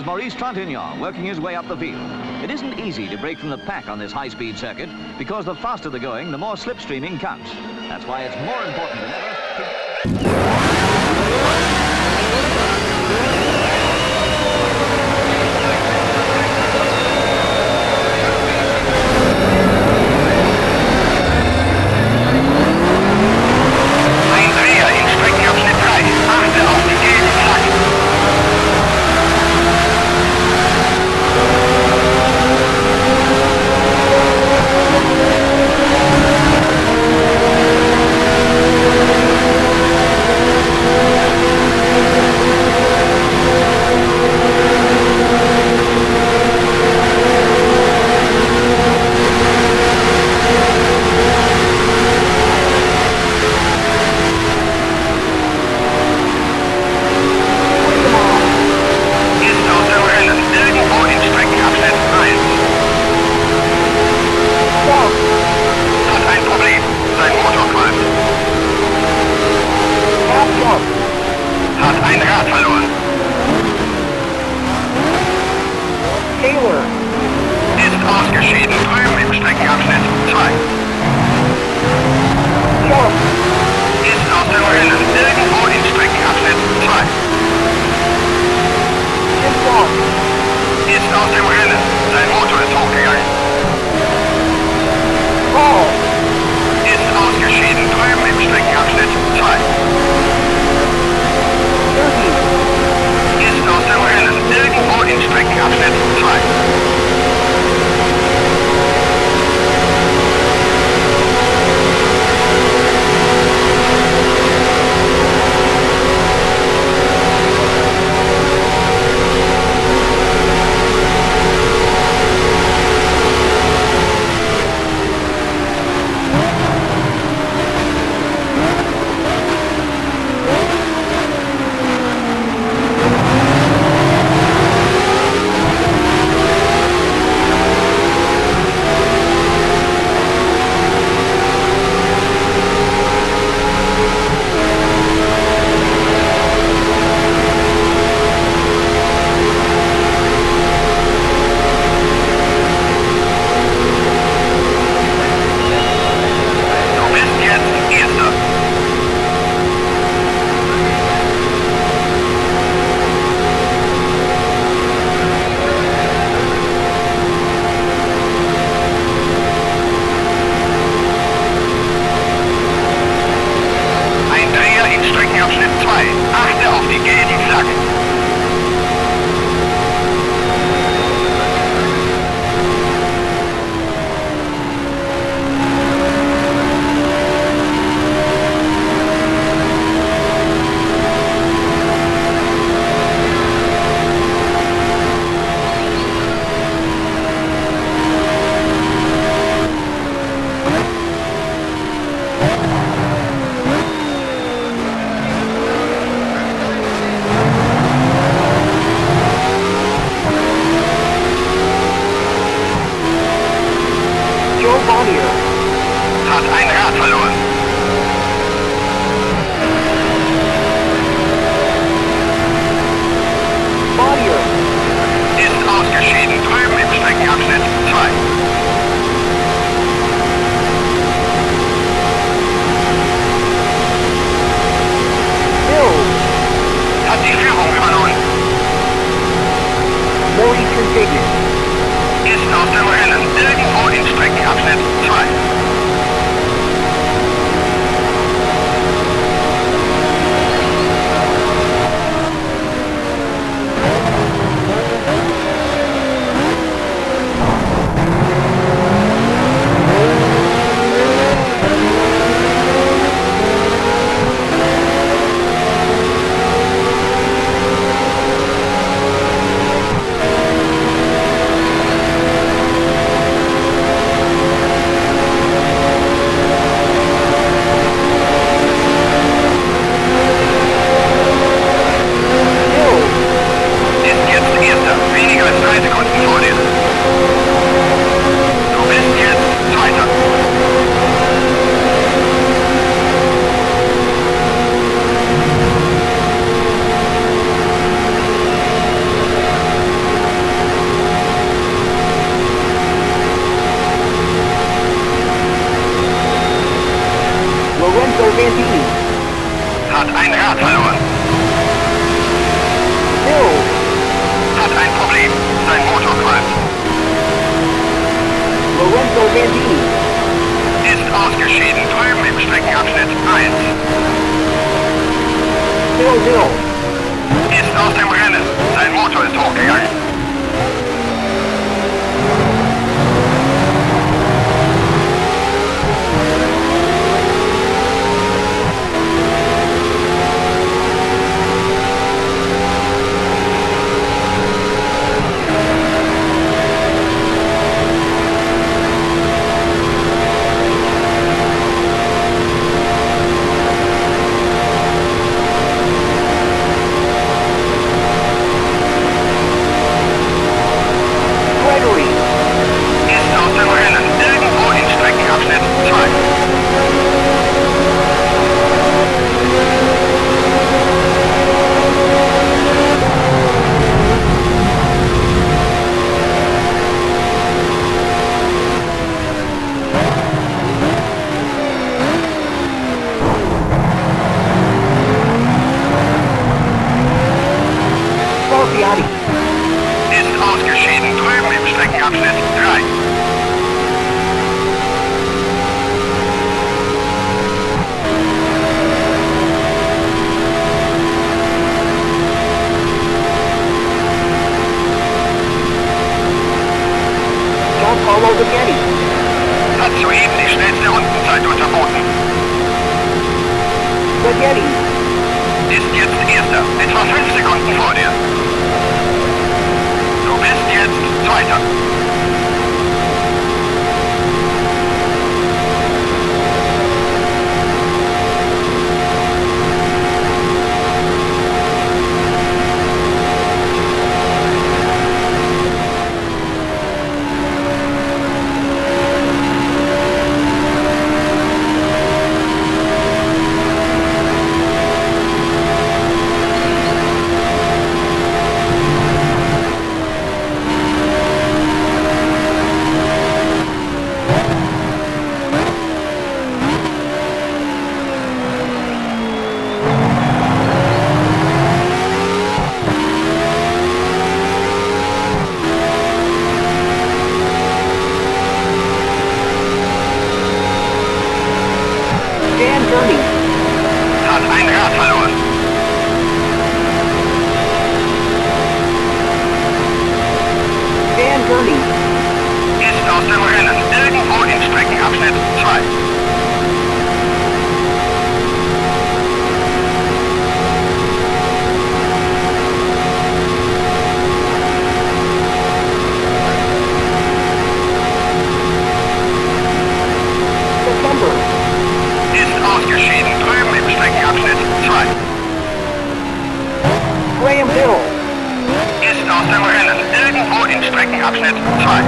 Maurice Trintignant working his way up the field. It isn't easy to break from the pack on this high-speed circuit because the faster the going, the more slipstreaming counts. That's why it's more important than ever to... Ein Dreher in Streckenabschnitt 3. Achte auf die gelben Flaggen. Ist aus dem Rennen. Irgendwo in Streckenabschnitt 1. Hat ein Problem. Sein Motor qualmt. Hat ein Rad verloren. Taylor. Ist ausgeschieden. Drüben im Streckenabschnitt 2. Jump. Ist aus dem Rennen. Irgendwo in Streckenabschnitt 2. Jump. Ist aus dem Rennen. Sein Motor ist hochgegangen. Paul. Ist ausgeschieden. Drüben im Streckenabschnitt 2. 30. Ist aus dem Rennen. Irgendwo in Streckenabschnitt 2. Phil Hill. Ist aus dem Rennen. Sein Motor ist hochgegangen. Gregory. Ist aus dem Rennen. Irgendwo in Streckenabschnitt 2. Sparpiatti. Ist ausgeschieden. Drüben im Streckenabschnitt 3. Giancarlo Baghetti. Hat soeben die schnellste Rundenzeit unterboten. Baghetti. Ist jetzt Erster. Etwa 5 Sekunden vor dir. Du bist jetzt Zweiter. Dan Gurney. Hat ein Rad verloren. Dan Gurney. Ist aus dem Rennen. Irgendwo in Streckenabschnitt 2. September. Ist ausgeschieden. Drüben im Streckenabschnitt 2. Graham Hill. Ist aus dem Rennen. Irgendwo in Streckenabschnitt 2.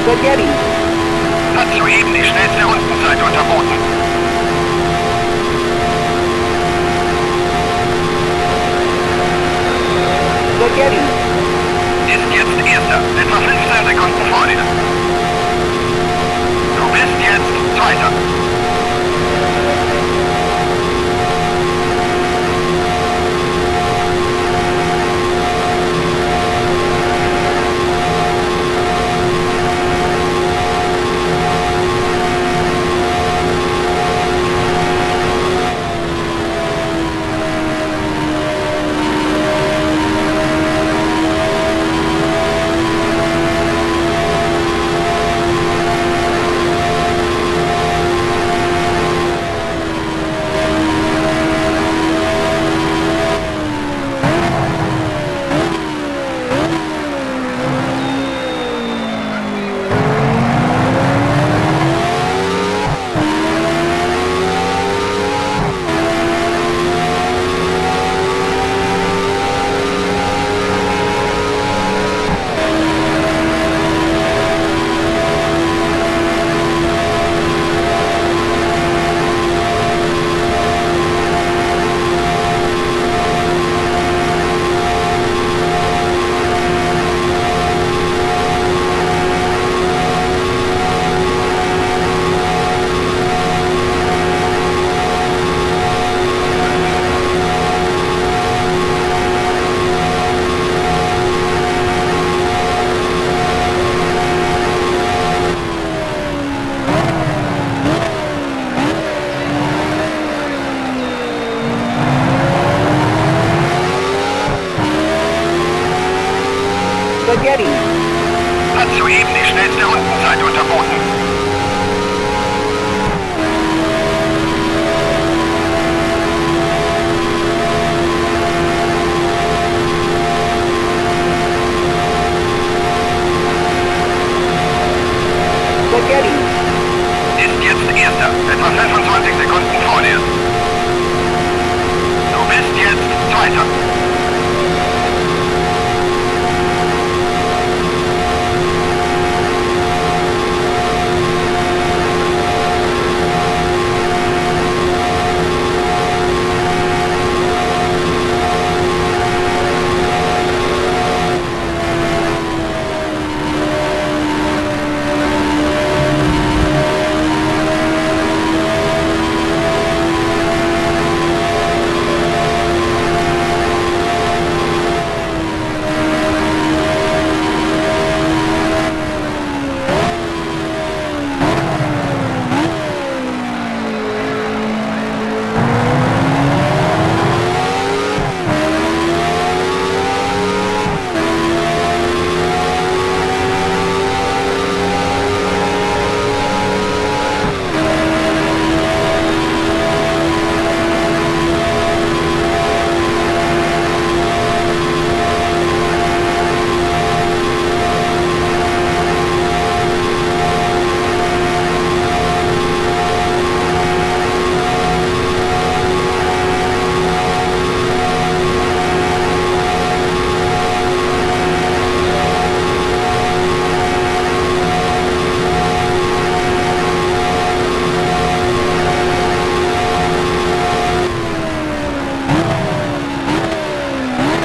Baghetti. Hat soeben die schnellste Rundenzeit unterboten. Baghetti. Ist jetzt Erster. Etwa 15 Sekunden vor dir. Du bist jetzt Zweiter. Spaghetti. Hat soeben die schnellste Rundenzeit unterboten. Spaghetti. Ist jetzt Erster, etwa 25 Sekunden vor dir. Du bist jetzt Zweiter.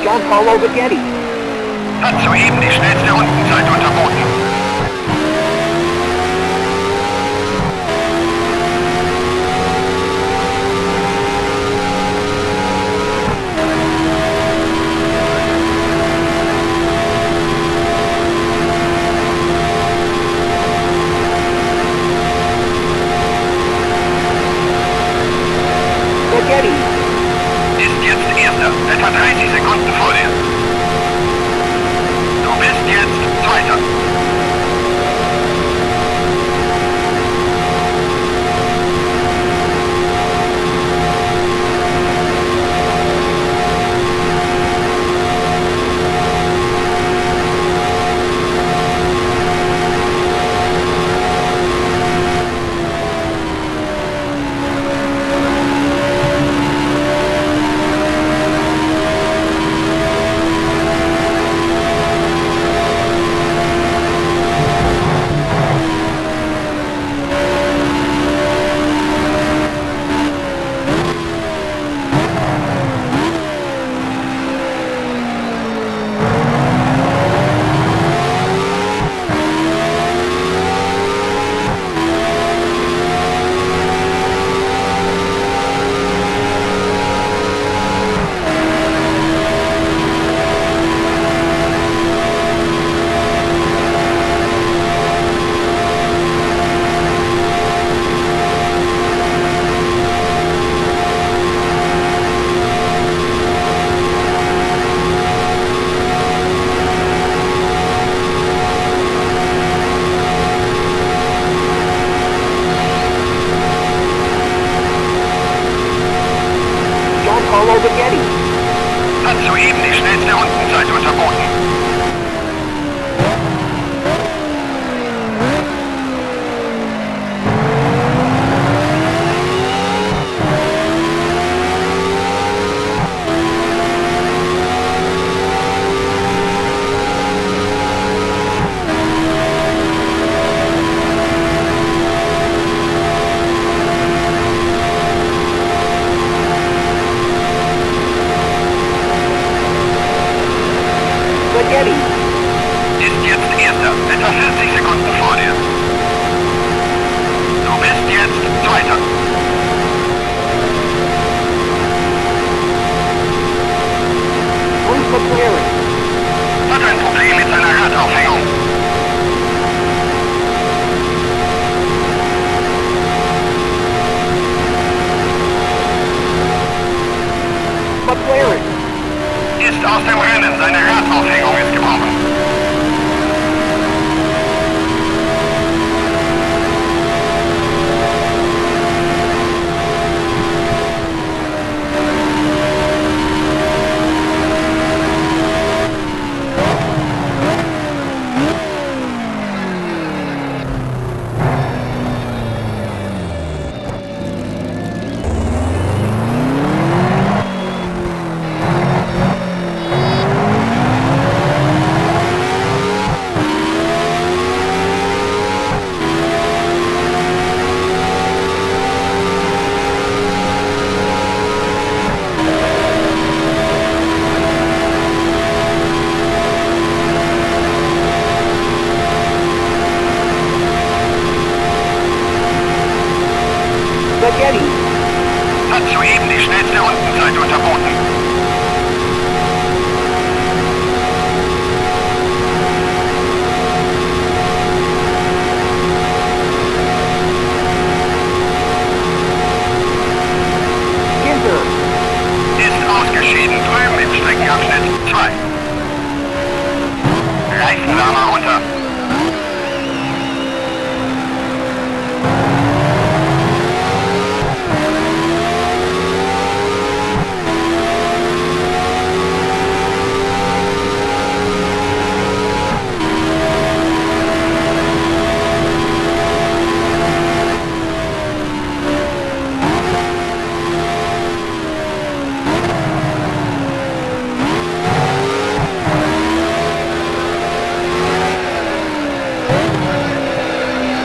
Giancarlo Baghetti. Hat soeben die schnellste Rundenzeit unterboten. Spaghetti. Ist jetzt Erster, etwa 30 Sekunden vor dir. Du bist jetzt Zweiter. Giancarlo Baghetti. Hat soeben die schnellste Rundenzeit unterboten. Spaghetti. Ist jetzt Erster, etwa 40 Sekunden vor dir. Du bist jetzt Zweiter. Bruce McLaren. Hat ein Problem mit seiner Radaufhängung. McLaren. Ist aus dem Rennen, seine Radaufhängung ist gebrochen.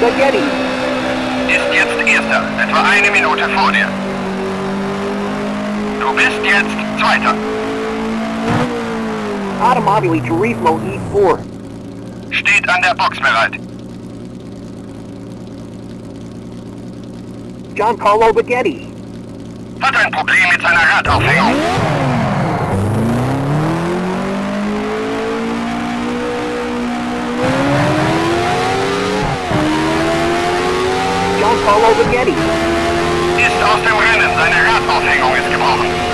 Spaghetti. Ist jetzt Erster, etwa eine Minute vor dir. Du bist jetzt Zweiter. Automobili Turismo E4. Steht an der Box bereit. Giancarlo Baghetti. Hat ein Problem mit seiner Radaufhängung. Giancarlo Baghetti. Ist aus dem Rennen, seine Radaufhängung ist gebrochen.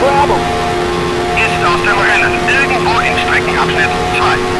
Bravo. Ist aus dem Rennen, irgendwo in Streckenabschnitt 2.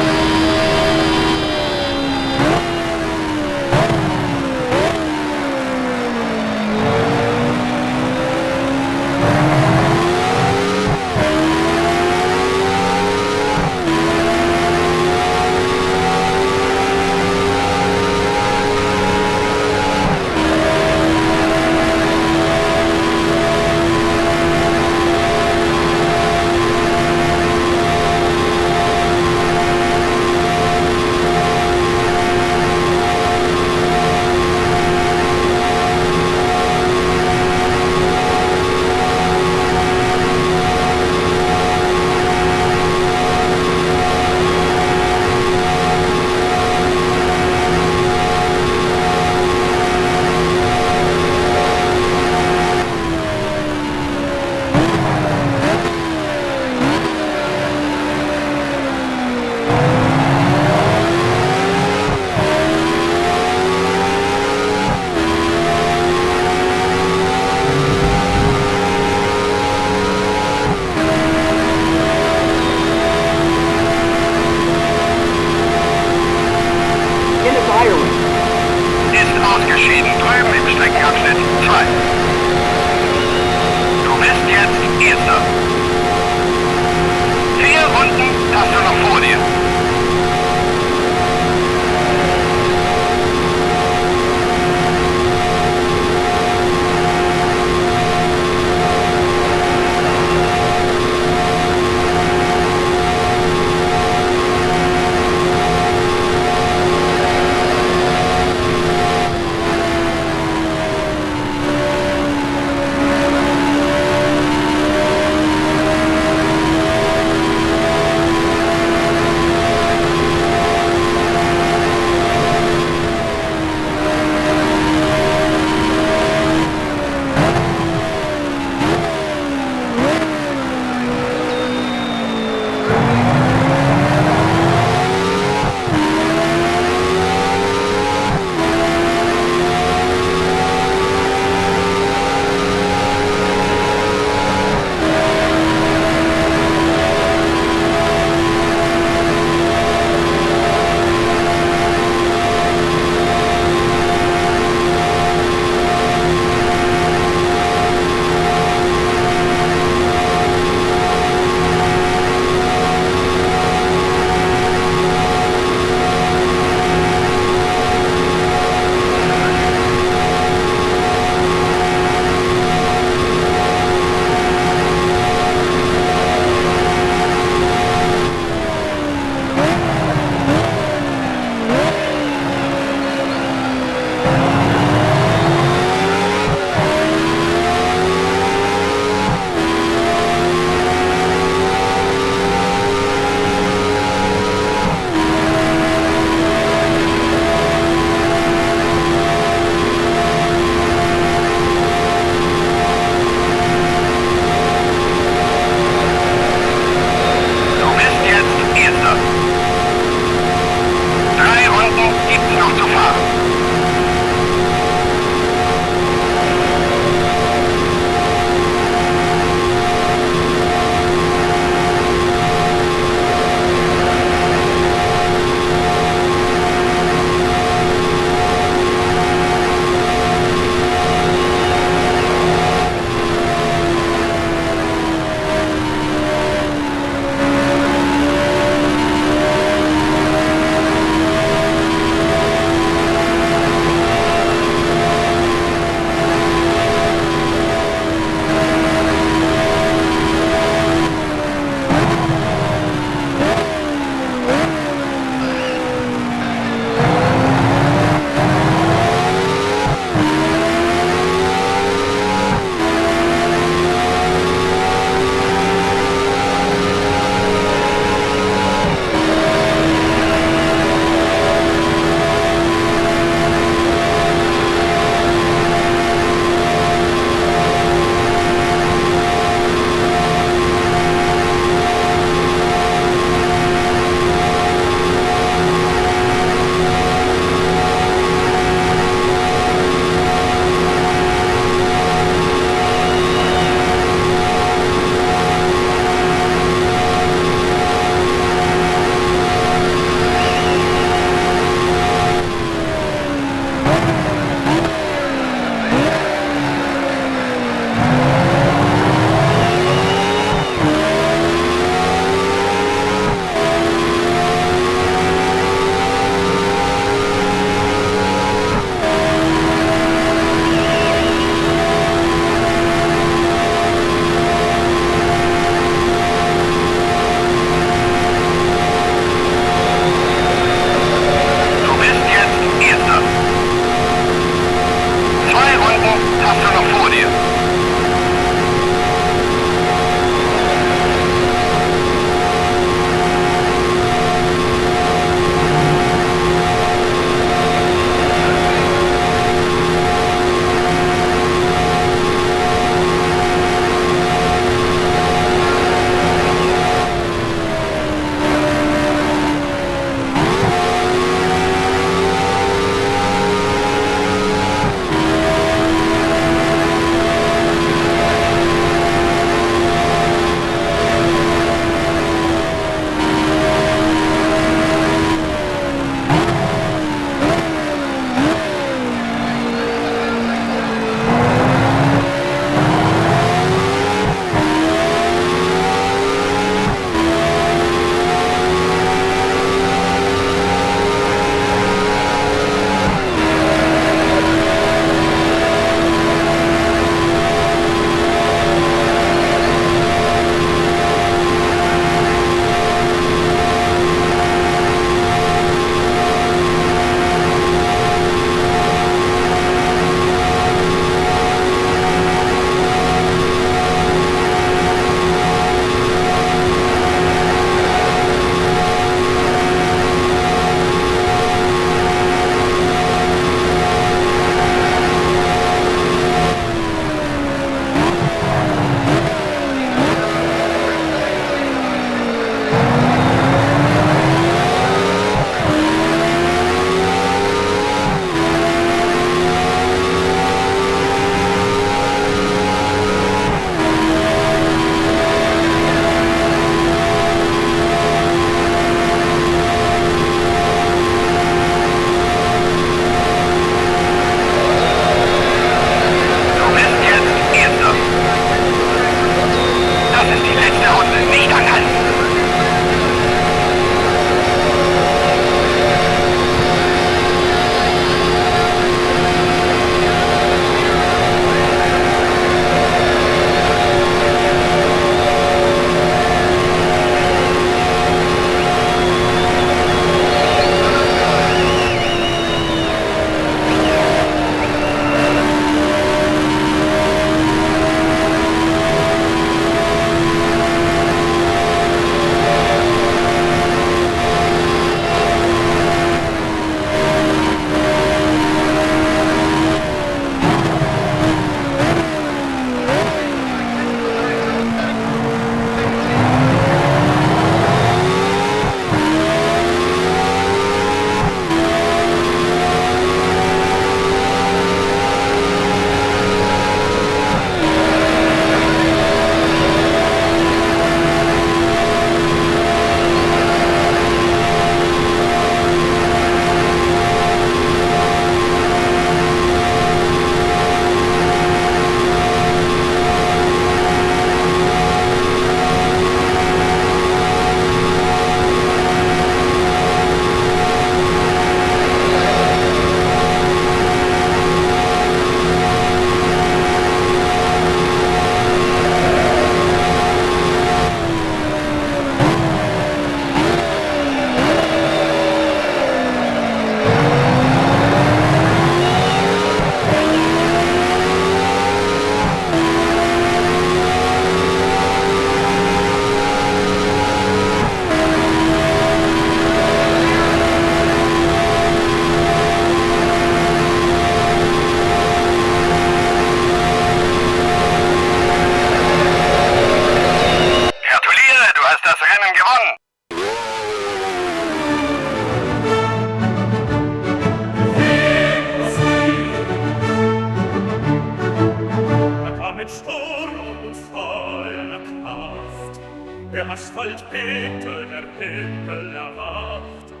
Asphalt bebte, der Himmel erwacht.